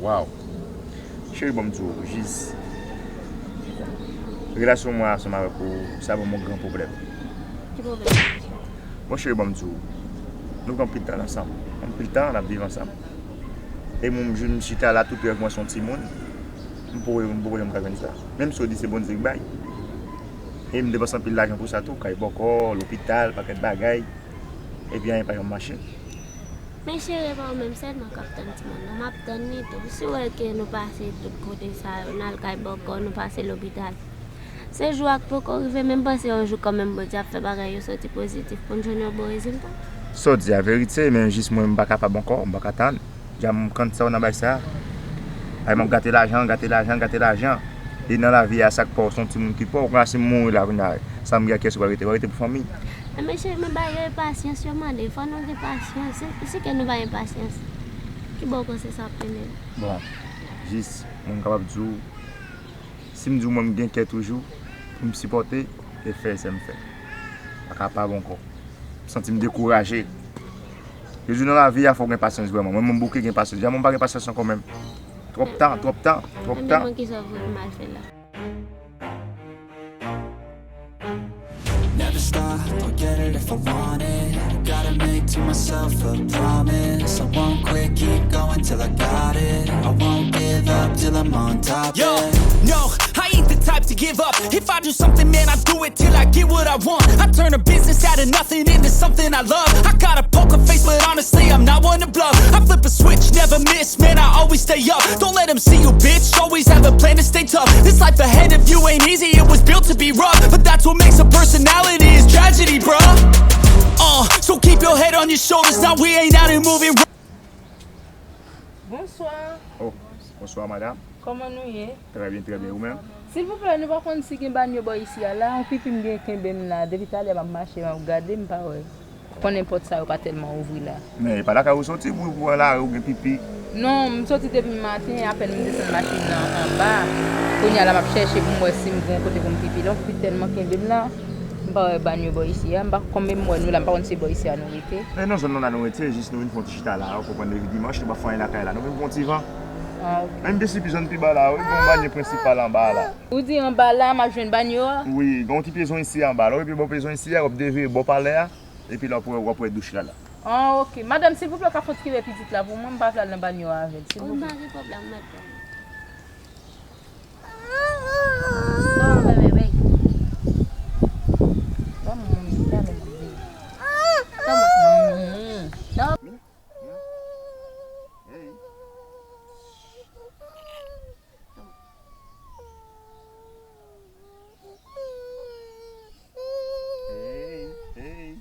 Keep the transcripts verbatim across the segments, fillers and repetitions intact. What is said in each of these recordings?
Waw. Cheri, ban m di w, jis relasyon mwen ansanm avèk ou, sa ban m yon gran pwoblèm. Ki pwoblèm? Bon, cheri, ban m di w, nou gen anpil tan ansanm. Anpil tan n ap viv ansanm. E mwen, m chita la, tout rèv mwen se yon timoun. M poko, m poko janm ka jwenn sa. Menm si w di se Bondye k bay. E m depanse anpil lajan pou sa tou, kay bòkò, lopital, pakèt bagay. Epi anyen pa janm mache. Men cheri, e pa ou menm sèlman k ap tann timoun nan, m ap tann li tou. Si w wè ke nou pase tout kote sa yo, n al kay bòkò, nou pase lopital. Se jou a k poko rive, men m panse yon jou kanmenm Bondye ap fè bagay yo soti pozitif pou n jwenn yon bon rezilta. Sa w di a verite, men jis mwen m pa kapab ankò, m pa ka tann. Dja m kann sa w nan bay sa. Ay, m ap gate lajan, gate lajan, gate lajan. E nan lavi a, sa k pa w se yon timoun ki pa w. Kounye a, si m mouri la, kounye a, sa m gen ak kiyès ou pral rete? Ou pral rete pou fanmi. Men cheri, men bagay yo e pasyans yo mande, fò nou gen pasyans. Si, si ke nou pa gen pasyans, ki bò w panse sa ap mennen? Bon, jis, mwen m kapab di w, si m di w mwen m gen kè toujou pou m sipòte e fè sa m fè. Pa kapab ankò. M santi m dekouraje. Yo di w nan lavi a, fò w gen pasyans vrèman. Mwen menm m bouke gen pasyans. Dja mwen m pa gen pasyans ankò menm. Twòp tan, twòp tan, twòp tan. Mwen kisa w vle m al fè la? Never stop, I'll get it if I want it. Gotta make to myself a promise. I won't quit, keep going till I got it. I won't give up till I'm on top. Yo, no, I ain't the type to give up. If I do something, man, I do it till I get what I want. I turn a business out of nothing into something I love. I got a poker face, but honestly, I'm not one to bluff. I flip a switch, never miss, man, I always stay up. Don't let 'em see you, bitch. Always have a plan to stay tough. This life ahead of you ain't easy, it was built to be rough. But that's what makes a personality is tragedy, bruh. Uh, so keep your head on your shoulders, now we ain't out here moving. Bonswa. Oh, bonswa madam. Kòman nou ye? Trè byen, trè byen. Ou menm? Silvouplè, nou pa konn si gen banyo bò isi a la? Yon pipi m gen kenbe m la. Depi talè m ap mache, m ap gade, m pa wè. Konnen pòt sa yo pa tèlman ouvri la. Men e pa lakay ou soti pou ou pran lari ou gen pipi. Non, m soti depi maten, apèn m desann machin nan anba. Kounye a la m ap chèche pou m wè si m gen yon kote pou m pipi. Lè yon pipi tèlman kenbe m la, m pa wè banyo bò isi a. M pa, kòm m wè nou la, m pa konn si bò isi a nou rete. E non, zòn nan la nou rete, jis nou vin fè yon ti chita la, ou konprann, depi dimanch, nou pa fè anyen lakay la. Nou vin pran yon ti van. Ah, ok. Menm de si pi zòn pi ba la, wi, gen yon banyo prensipal anba la. Ou di anba la, m ap jwenn banyo a? Wi, gen yon ti pezon isi anba la, wi, pi bò pezon isi a, w ap devire bò palè a, epi la w ap wè, w ap wè douch la la. Ah, ok. Madanm, silvouplè, w ka fon tire pitit la pou mwen, m pa vle al nan banyo a avè l, Ou m silvouplè. pa gen pwoblèm, mèt. Non, bebe, bebe. Ban m yon moun ki ta menm di. Toma. Mhm. Hey. Hey, hey.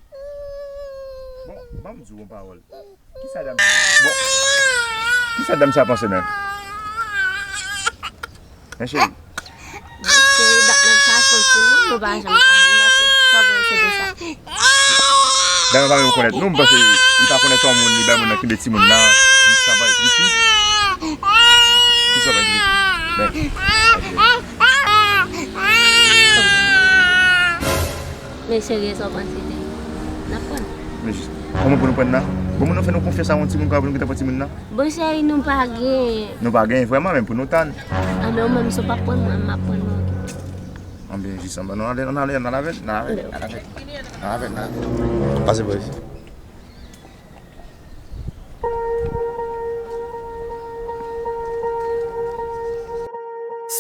Bon, ban m di w yon pawòl. Kisa dam, bon, kisa dam sa panse menm? Hen, cheri? Cheri, dat nan fason timoun, nou pa janm ka vin mache. Sa w panse de sa? Dam nan pa menm konèt nou, m panse li pa konèt yon moun, li bay moun nan kenbe timoun nan, jis sa bay pitit. Kisa bay pitit? Men, Men cheri, sa w panse de li? N ap pran. Men jis, kòman pou nou pran nan? Bon, moun nan fè nou konfyans a yon timoun, kòman pou nou gentan pran timoun nan? Bon cheri, nou pa gen. Nou pa gen vrèman, men pou nou tann. Anben ou menm, si w p ap pran mwen, m ap pran mwen. Anben, jis anba, nou ale, nou ale, nou ale avè l, nou ale avè l, nou ale avè l, nou ale avè l, nou ale avè l. Pase bò isi.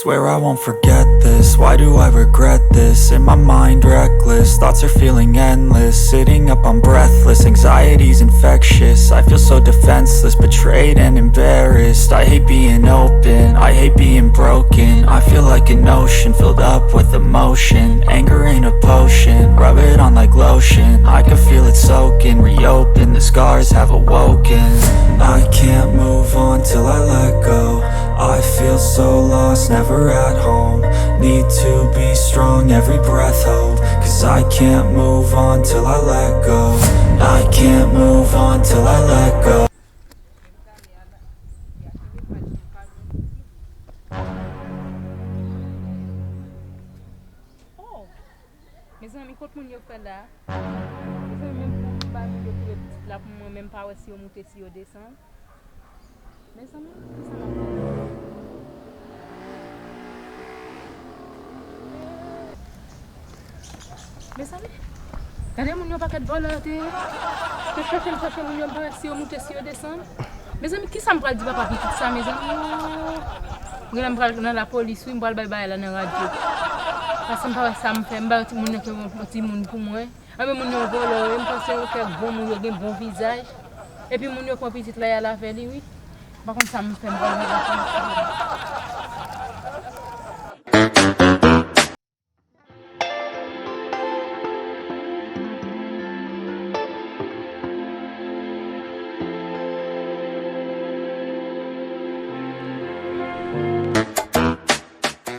Swear I won't forget this. Why do I regret this? In my mind, reckless. Thoughts are feeling endless. Sitting up, I'm breathless. Anxiety's infectious. I feel so defenseless, betrayed and embarrassed. I hate being open. I hate being broken. I feel like an ocean filled up with emotion. Anger ain't a potion. Rub it on like lotion. I can feel it soaking. Reopen. The scars have awoken. I can't move on till I let go. I feel so lost, never at home. Need to be strong, every breath hold. Cause I can't move on till I let go. I can't move on till I let go. Oh! Mezanmi, kot moun yo fè la? Mezanmi, menm pou m pa vin retire pitit la pou mwen, menm pa wè si yo moute, si yo desann. Mezanmi, kisa m ap fè? Mezanmi, gade moun yo, pakèt vòlò yo te ye. Te chache m chache moun yo, m pa wè si yo moute, si yo desann. Mezanmi, kisa m pral di papa pitit sa, mezanmi? Oh. Mwen m pral nan lapolis, wi, m pral bay bagay la nan radyo. Paske m pa wè sa m fè, m ba yo ti moun nan ke yon ti moun pou mwen. Anben moun yo vòlò, wi, m panse yo kèk bon moun, yo gen bon vizaj. Epi moun yo pran pitit la, y al avè li, wi. M pa konn sa m fè, m pral nan lapolis.